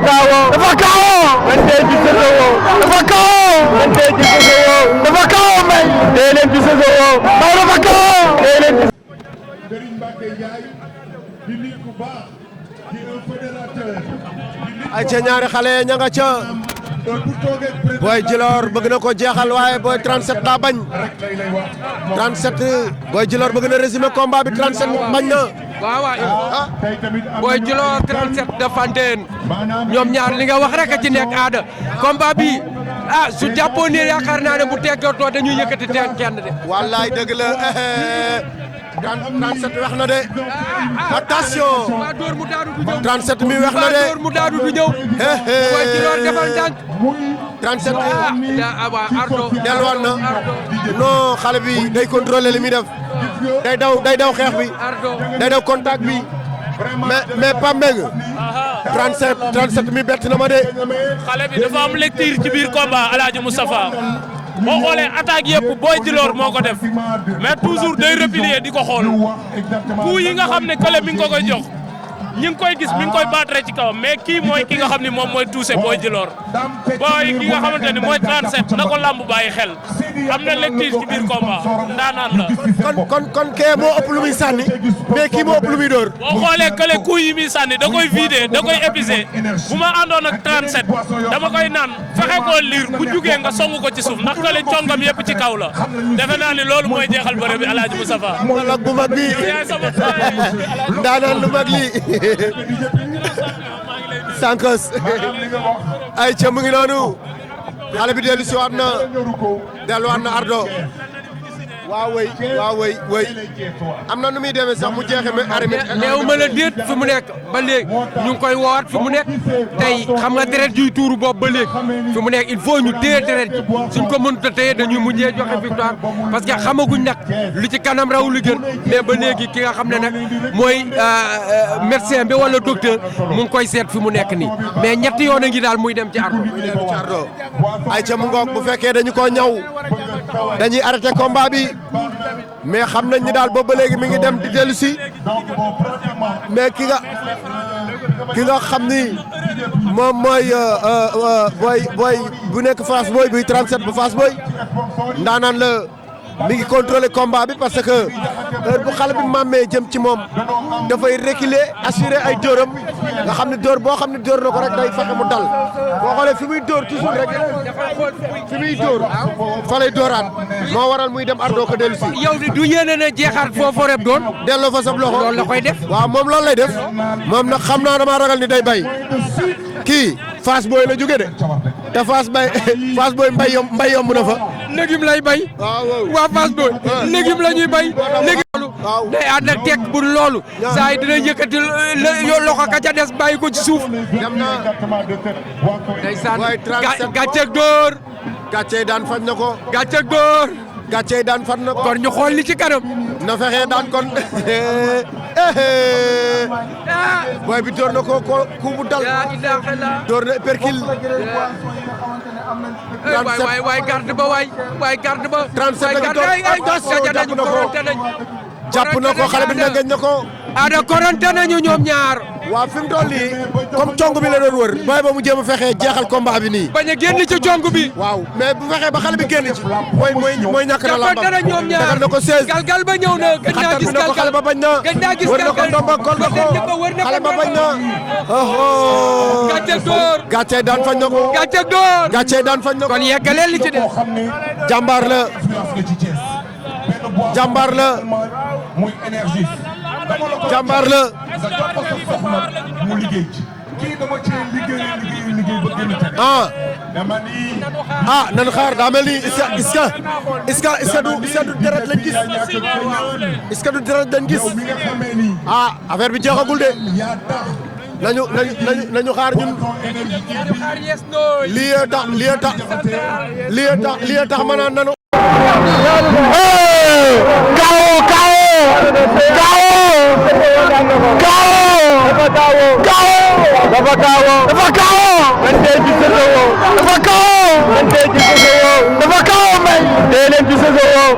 kaawoo dafa kaawoo man tey ci Sosowoo dafa kaawoo man tey ci Sosowoo dafa kaawoo may tey leen ci Sosowoo may dafa kaawoo tey leen ci Serigne Mbacké Ndiaye di nit ku baax di un fédérateur ay ca ñaari xale ña nga ca Boy Djilor bëgg na ko jeexal waaye Boy 37 daa bañ 37 Boy Djilor bëgg na résumé combat bi 37 bañ na. waaw waaw Boy Djilor 37 Dafandène ñoom ñaar li nga wax rek a ci nekk aada combat bi su jàppoon ne yaakaar naa ne bu teggatoo dañuy yëkkati teen kenn de. wallaay dëgg la 37 wax na de attention 37 mi wax na de door mu daanu du ñëw. Boy Djilor defal ndànk 37 waaw Ardo delluwaat na non xale bi day contrôler li muy def day daw xeex bi day daw contact bi mais Pape Mbengue 37 mi bett na ma de. xale bi dafa am lecture ci biir combat Alaaji Moustapha boo xoolee attaque yëpp Boy Djilor moo ko def mais toujours day replier di ko xool coup yi nga xam ne kële mi ngi ko koy jox ñi ngi koy gis mi ngi koy battre ci kawam mais kii mooy ki nga xam ne moom mooy touché Boy Djilor booy ki nga xamante ne mooy 37 na ko lamb bàyyi xel am na lecture ci biir combat ndaanaan la. kon kee moo ëpp lu muy sànni mais kii moo ëpp lu muy dóor. boo xoolee kële coup yi muy sànni da koy vider da koy épuisé bu ma àndoon ak 37 dama koy naan fexe koo liir bu jugee nga song ko ci suuf ndax kële congam yëpp ci kaw la defe naa ni loolu mooy jeexal bëre bi Alaaji Moustapha. moolak bu mag bi ndaanaan lu mag lii Sankos ay ca mu ngi noonu xale bi dellu si waat na delluwaat na Ardo waaw wëy am na nu muy demee sax mu jeexee mais arrêté néew ma la déet fi mu nekk ba léegi ñu ngi koy woowaat fi mu nekk tey xam nga deret juy tuuru boobu ba léegi fi mu nekk il faut ñu téye deret ji suñ ko mënut a téye dañuy mujjee joxe victoire parce que xamaguñ nag lu ci kanam raw lu gën mais ba léegi ki nga xam ne nag mooy médecin bi wala docteur mu ngi koy seet fi mu nekk nii mais ñetti yoon a ngi daal muy dem ci Ardo. ay ca mu ngoog bu fekkee dañu ko ñaw dañuy arrêté combat bi mais xam nañ ni daal boobu ba léegi mi ngi dem di dellu si mais ki nga xam ni moom mooy booy bu nekk Fass Boy buy 37 bu Fass Boy ndaanaan la mi ngi contrôler combat bi parce que heure bu xale bi màmmee jëm ci moom dafay reculer assurer ay dóoram nga xam ne dóor boo xam ne dóor na ko rek day fexe mu dal boo xoolee fi muy dóor toujours rek fi muy dóor fa lay dóoraat moo waral muy dem Ardo ko dellu si. yow du yéene ne jeexaat foofu rek doon. delloo fa sab loxo loolu la koy def. waaw moom loolu lay def moom nag xam naa damaa ragal ni day bay kii Fass Boy la jóge de te Fass Boy mbay yomb na fa. légume lay bay. waa Fass Boy légume la ñuy bay légume loolu day ànd ak tekk bu loolu saa yi dina yëkkati loxo ka ca des bàyyi ko ci suuf. dem na ndeysaan gàcceeg dóor. gàcceeg daan faj na ko. gàcceeg dóor. gàcceeg daan faj na ko. kon ñu xool li ci kanam. na fexe daan kon. booy bi door na ko ku bu dal. door na perkil. waay garde ba waay garde ba. 37 la jàpp na ko xale bi ndengeñ na ko. Ada korante nañu ñoom ñaar. waaw fi mu toll nii comme cong bi la doon wër booy ba mu jéem a fexe jeexal combat bi nii. bañ a génn ci cong bi. waaw mais bu fexee ba xale bi génn ci. mooy ñàkk na lambam jàppante na ñoom ñaar tegal na ko 16. galgal ba ñëw na gën naa gis galgal xale ba bañ na. gën naa gis wër na ko ndomba kol na ko xale ba bañ na. gàcceeg dóor. gàcceeg daan fañ na ko. gàcceeg dóor. gàcceeg daan fañ na ko. kon yeggaleel li ci des. jàmbaar la. jàmbaar la. muy énergie. jàmbaar la. mu liggéey ci. kii dama cee liggéey ba gën a ah. dama ni. ah nan xaar daa mel ni est-ce que du deret lañ gis. est-ce que du deret lañ gis. ah affaire bi jeexagul de. nañu xaar ñun. lii tax ma naan nanu. dafa kaawoo man tey ci Sosowoo dafa kaawoo may tey leen ci Sosowoo